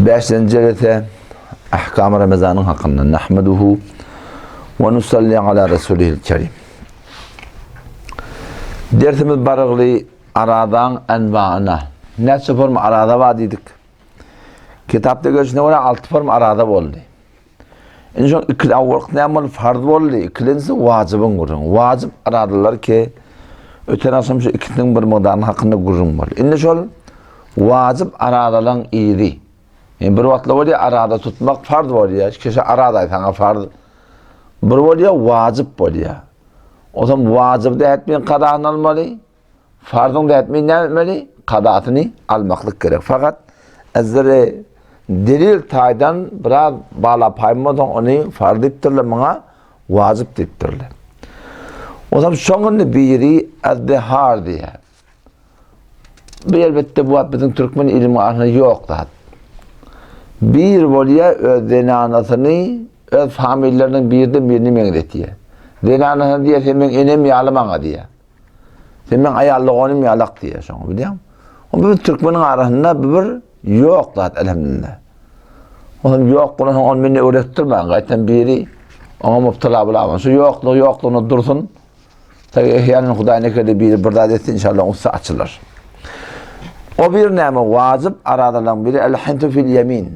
Bäşinji jelese Ahkam Ramazanyň hakynda nahmaduhu we nusalli ala rasulihil kerim. Dersimiz barygly aradaň enwaına. Näçe forma arada bar diýdik. Kitapda görüşine görä 6 forma arada boldy. Indi şoň iki awalky näme boldy? Farz boldy. Ikilenjisi wajybyň gürrüňi. Wajyp aradalar ki öten agşam şu ikisiniň bir mukdarynyň hakynda gürrüň boldy. Indi şol wajyp aradalaryň yzy. Yani bir wagtlar bolýar arada tutmak farz bolýar. Kişi arada saňa farz. Bir bolýar wajyp bolýar. O zaman wajyp da etmeýin kadasyny almaly. Farzyň dätmini näme etmeli? Kadasyny almaklyk gerek. Fakat ezleri delil taýdan biraz bala paýmadan ony farz diýipdirler muňa wajyp diýipdirler. O zaman şoň indi biri ezdihar diýýär. Bu elbetde bu wagt biziň türkmen ilimiň arasynda ýok zat. Bir bolýar öz zenanasyny öz familiýalaryndan birden birini meňzetýär. Zenanasyna diýýär sen meň enem ýaly maňa diýýär. Sen meň aýal doganym ýalak diýýär şoňa, bilýäňmi? O biz türkmeniň arasynda bu bir ýok zat elhamdülillah. O hem ýok bolan soň ony meni öwretdirmän, gaýtam biri oňa mubtala bolaman. Şu ýoklugy ýoklugyna dursun. Tabi ehýanen Hudaý nekerde biri bir zat etsin inşallah ussa açylar. O bir näme wajyp aradalaň biri el-hintu fil ýemin.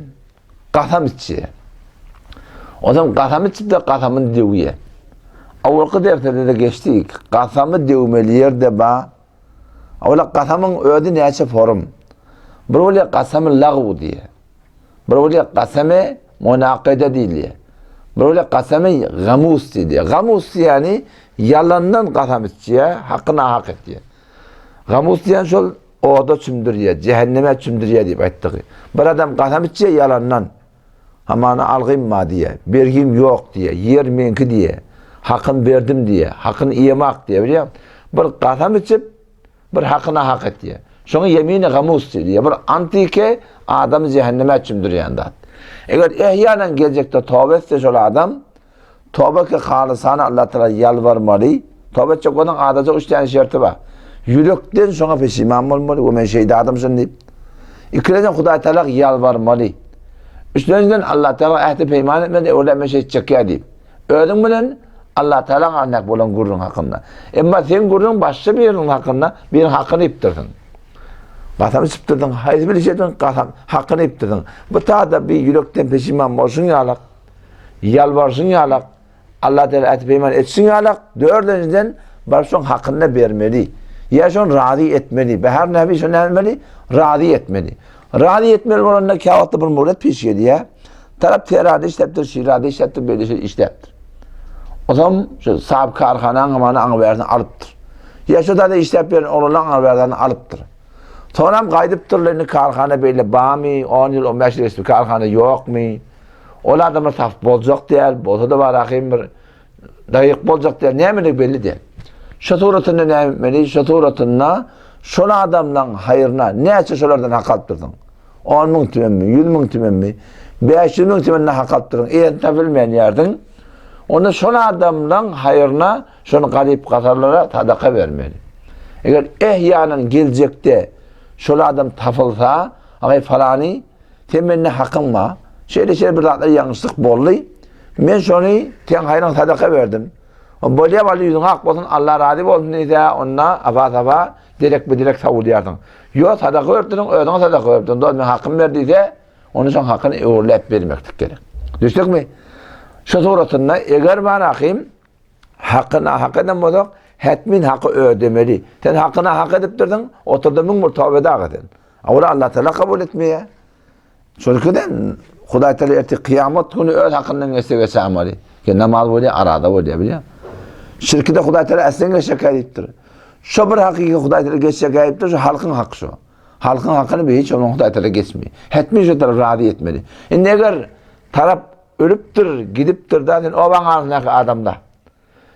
Gasam içýär. Onsoň gasam içip-de gasamyny döwýär. Awalky derslerde-de geçdik. Gasamy döwmeli ýer-de bar. Awala gasamyň özi näçe forum. Bir bolýar gasamy lagw diýýär. Bir bolýar gasamy munakede diýilýär. Bir bolýar gasamy gamus diýilýär. Gamus diýýäni ýalandan gasam içýär, haky nahak etýär. Gamus diýen şol oda çümdürýär, jähenneme çümdürýär diýip aýtdygy. Bir adam gasam içýär ýalandan. Hamana algym bar diýýär, bergim ýok diýýär, ýer meňki diýýär, hakyny berdim diýýär, hakyny iýemak diýýär, bilýäňmi? Bir gasam içip, bir hakyna hak etýär. Şoňa ýemini gamus diýilýär. Bir antike adamy jähenneme çümdürýän zat. Eger ehýanan geljekde toba etse şol adam, Toba ki halysana Allah Taala ýalbarmaly. Toba etjek bolsaň adaja üç täne şerti bar. Ýürekden şoňa peşiman bolmaly we men şeýde adamşyn diýip. Ikilenjiden Hudaý Taala ýalbarmaly. Üçlenjiden Allah Taala ähdi peýman etmeli, öwle men şeýtjek ýa diýip. Özüň bilen Allah Taala arasyndaky bolan gürrüň hakynda. Emma seň gürrüň başga biriniň hakynda, biriniň hakyny iýipdirsiň. Gasam içipdirdiň, haýsy bir iş ediň, gasam hakyny iýipdirsiň. Bu tada bir ýürekden peşiman bolşuň ýalak. Ýalbarşyň ýalak, Allah Teala ähti peýman etşiň ýalak, dördünjiden baryp şoň hakyny bermeli. Ýa şony razy etmeli. Behar näbi şony näme etmeli? Razy etmeli. Razy etmeli bolanda käwagtda bir muhlet peş gelýär. Tarap terada işläpdir, şirada işläpdir, beýle şey işläpdir. Otam şu sahip karhanaň hamany aňy bärsini alypdyr. Ýa şu da işläp beren oglanlaň aňy bärsini alypdyr. Soňam gaýdypdyrlar indi karhana beýle bamy, 10 ýyl, 15 ýyl geçdi, karhana ýokmy? Ol adamlar tapyp boljak däl, bolsa-da bar ahym bir daýyk boljak däl, nämelik belli däl. Şu suratynda näme etmeli? Şu suratynda şol adamlaryň haýryna näçe şolardan hak alyp durdyň? 10 müň tümenmi, 100 müň tümenmi, 500 müň tümenini hak alyp durdyň, eýesini tapylmaýan ýerdiň. Onda şol adamlaryň haýryna şony garyp gasarlara sadaka bermeli. Eger ehýanan geljekde şol adam tapylsa, agaý falany Sen mende hakyň bar. Şeýle-şeýle bir zatlar ýalňyşlyk boldy. Men şony seň haýryňa sadaka berdim. Bolýar walla ýüzüň ak bolsun, Allah razy bolsun diýse, onda aba-saba derek bu derek sowulýarsyň. Ýok, sadaka beripdirsiň, özüňe sadaka beripdirsiň. Dost, men hakymy ber diýse, onda şoň hakyny öwürläp bermeklik gerek. Düşdükmi? Şu suratynda eger bar ahym haky nahak eden bolsak, hetmin haky ödemeli. Sen haky nahak edipdirsiň, oturda müň bir toba dagy sen. Ol Allah Teala kabul etmeýär. Şonuň Hudaý Teala ertir kıyamet günü öz hakyndan geçse geçämeli. Ki namaz bolýar, arada bolýar, bilýär. Şirki de Hudaý Teala äslen geçjek diýipdir. Şo bir hakyky Hudaý Teala geçjek diýipdir, şu halkyň haky şo. Halkyň hakyny bir hiç onuň Hudaý Teala geçmeýär. Hetmi şu tarap razy etmeli. Indi eger tarap ölüpdir, gidipdir da sen obaň arasyndaky adamda.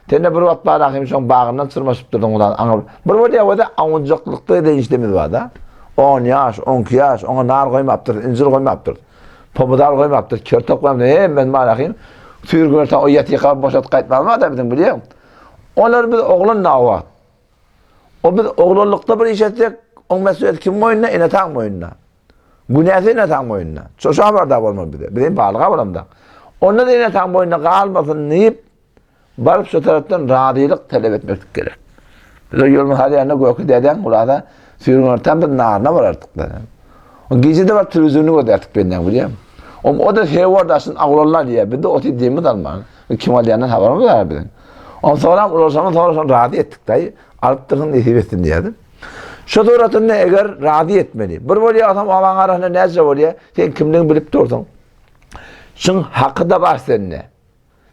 Sen-de bir wagt bar ahim şoň bagyndan çyrmaşyp durduň ulan aňa. Bir bolýar o-da awunjaklykda eden işlerimiz bar-da. 10 ýaş, 12 ýaş, oňa nar goýmapdyr, injir goýmapdyr. Pomidor goýmapdyr, kertok goýmapdyr. Hemmesi bar ahim. Süýr görse o ýatyka boşat gaýtmaz bar-da biziň bilýäň. Olar biz oglan da o wagt. O biz oglanlykda bir iş etsek, oň mesuliyeti kim boýnuna? Ene-ataň boýnuna. Günäsi ene-ataň boýnuna. Şo habardar bolmaly bize. Biz hem balyga bolamda. Onda-da ene-ataň boýnuna galmasyn diýip, baryp şo tarapdan razylyk talap etmeklik gerek. Biz o ýolun har ýanynda Göki dädäň gulada süýrüň ortam biz naryna barardyk da. O gije-de baryp telewiziony gözärdik benden bilýän. O o-da sebor daşyn awlanlar diýýär. Biz-de oty demimiz alman. Kim alýandan habarymyz bar biziň. Ondan soňram ulaşamyz soňra şony razy etdik daýy. Alypdyrsyň nesip etsin diýerdi. Şu suratynda eger razy etmeli. Bir bolýar adam awaň arasynda näce bolýar? Sen kimligini bilip dursuň. Şuň haky-da bar sende.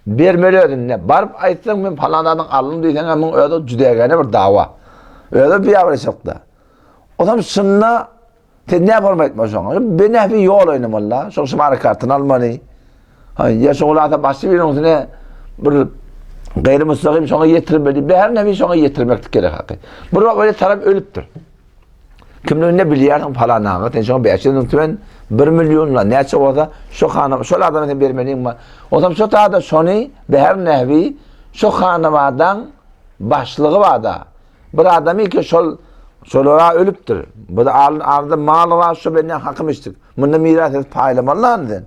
Bermeli özünde. Baryp aýtsaň men palan zadyň aldym diýseň hem muň özi jüdägäne bir dawa. Özi biabraýçylykda. Onam şunda sen näme bolma aýtma şoňa. Benäfi ýol oýnamaly-da. Şoň şumara kartyny almaly. Haý, ýa şoň ulasa başga biriniň üstüne bir gaýry mustagym şoňa ýetirmeli. Bäri näme şoňa ýetirmeklik gerek haky. Bir wagt öyle tarap ölüpdir. Kimligini bilýärsiň palan aga, sen şoňa 500 müň tümen 1 million la näçe bolsa şo hana şol adama sen bermeliň bar. Onsoň şo tada şony bäri näbi şo hanabadaň başlygy barda. Bir adamy ki şol şolara ölüpdir. Bu da alyn arda maly bar şo benden hakym içdik. Munda miras edip paýlamaly lan sen.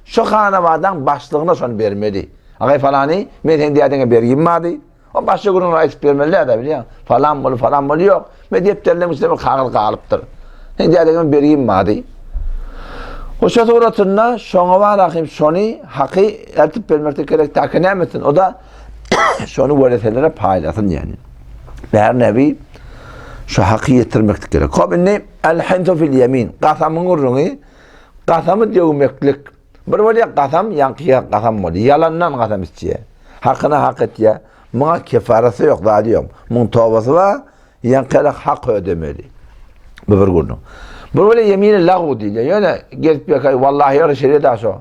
Şo hanabadaň başlygyna şony bermeli. Agay falany men seň dädeňe bergim bardy. O başga gürrüňleri aýdyp bermeli däde bilýäň. Falan bol, falan bol ýok. Men depderleň içinde bir kagyz galypdyr. Sen dädeňe bergim bardy. O şo suratynda şoňa bar ahim şony haky eltip bermekde gerek täke näme etsin? O da şony wereselere paýlasyn ýani. Bär nebi şu haky ýetirmeklik gerek. Hop indi el-hintu fil ýemin. Gasamyň gürrüňi gasamy döwmeklik. Bir bolýar gasam ýaňky gasam bolýar. Ýalandan gasam içýär. Hakyna hak etýär. Muňa kefarasy ýok, zady ýok. Muň tobasy bar, ýaňky hak ödemeli. Bu bir gürrüň. Bir bolýar ýemini lagw diýilýär. Ýöne gelip ýaka wallahi ýöne şeýle da şo.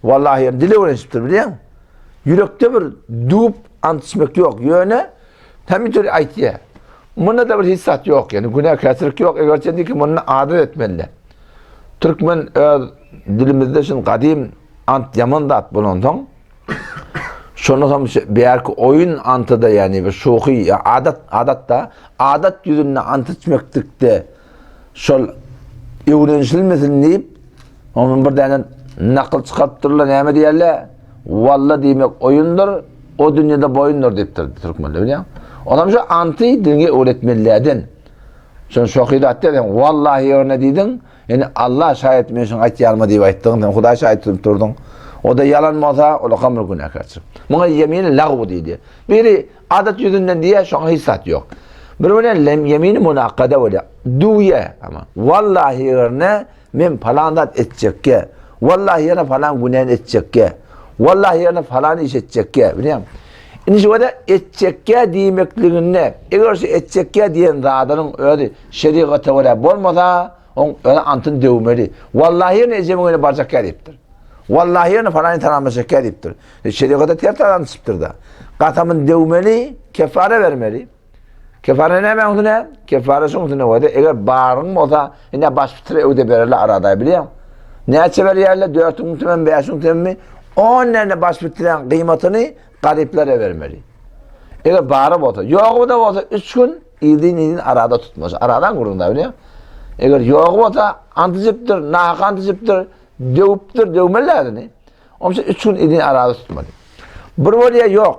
Wallahi ýöne dile öwrenişipdir bilýäň. Ýürekde bir düwüp ant içmek ýok. Ýöne Hemişe aýtýar. Munda da bir hiç zat ýok, ýani günäkärçilik ýok, eger sen ki muny adat etmeli. Türkmen öz dilimizde şun gadym ant ýaman zat bolansoň, şonda hem bärki oýun antyda ýani bir şuhy adat adatda adat ýüzünde ant içmeklikde şol öwrenişilmesin diýip, onuň bir däne nakyl çykarypdyrlar, näme diýerler? Walla diýmek oýundyr, o dünýede boýundyr diýipdir türkmenler, bilýäň. Onam şu anty dünýe öwretmelilerden. Şony şohy zat diýen, wallahi ýerine diýdiň, ýani Allah şaýat men şuny aýtýanyma diýip aýtdyň, sen Hudaý şaýat tutup durduň. O da ýalan bolsa, ol hem bir günäkärçilik. Muňa ýemini lagw diýdi. Biri adat ýüzünden diýýär, şoňa hiç zat ýok. Bir bilen lem ýemini munakada bolýar. Düwýä ama. Wallahi ýerine men palan zat etjekge. Wallahi ýerine palan günäni etjekge. Wallahi ýerine palan iş etjekge. Bilýäň? Indi şu wada etjekge diýmekliginde, eger şu etjekge diýen zadynyň özi şerigata görä bolmasa, oň özi antyn döwmeli. Wallahi ýerine ejemiň öýüne barjakga diýipdir. Wallahi ýerine falany salamlaşjakga diýipdir. E, şerigata ters adam çykypdyr-da. Gasamyny döwmeli, kefara bermeli. Kefara näme üstüne? Kefara şoň üstüne bolsa, eger baryň bolsa, ine baş fitre öwde bererler arada bilýän. Näçe berýärler? 4000 tümen, 5000 tümenmi? 10 näne baş fitreň gyýmatyny garyplara bermeli. Eger bary bolsa, ýogy da bolsa 3 gün izin-izin arada tutmaly. Aradan gurun da bilýän. Eger ýogy bolsa, antyjypdyr, nahak antyjypdyr, döwüpdir, döwmeli ärini. Onça 3 gün izin arada tutmaly. Bir bolýa ýok.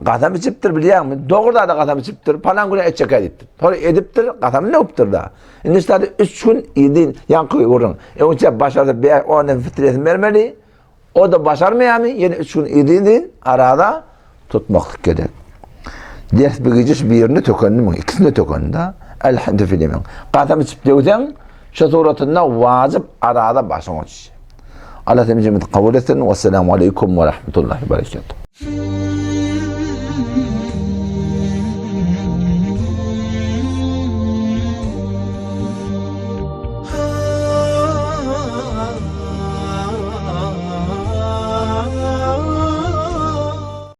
Gasam içipdir bilýäňmi? Dogry zada gasam içipdir. Palan güne etjek diýipdir. Sonra edipdir, gasamyny döwüpdir da. Indi şada 3 gün izin ýaňky gurun. Öňçe başarsa 5 10 nefis fitresini bermeli. O da başarmaýarmy? Ýene 3 gün izin arada tutmaklyk gerek. Ders bir gije şu birini tökendi mi? İkisini de tökendi da. Elhamdülillah. Gasam içip döwseň, şu suratynda wajyp arada başyň uçuşy. Allah temizimizi kabul etsin. Vesselamu aleyküm ve rahmetullahi ve berekatuhu.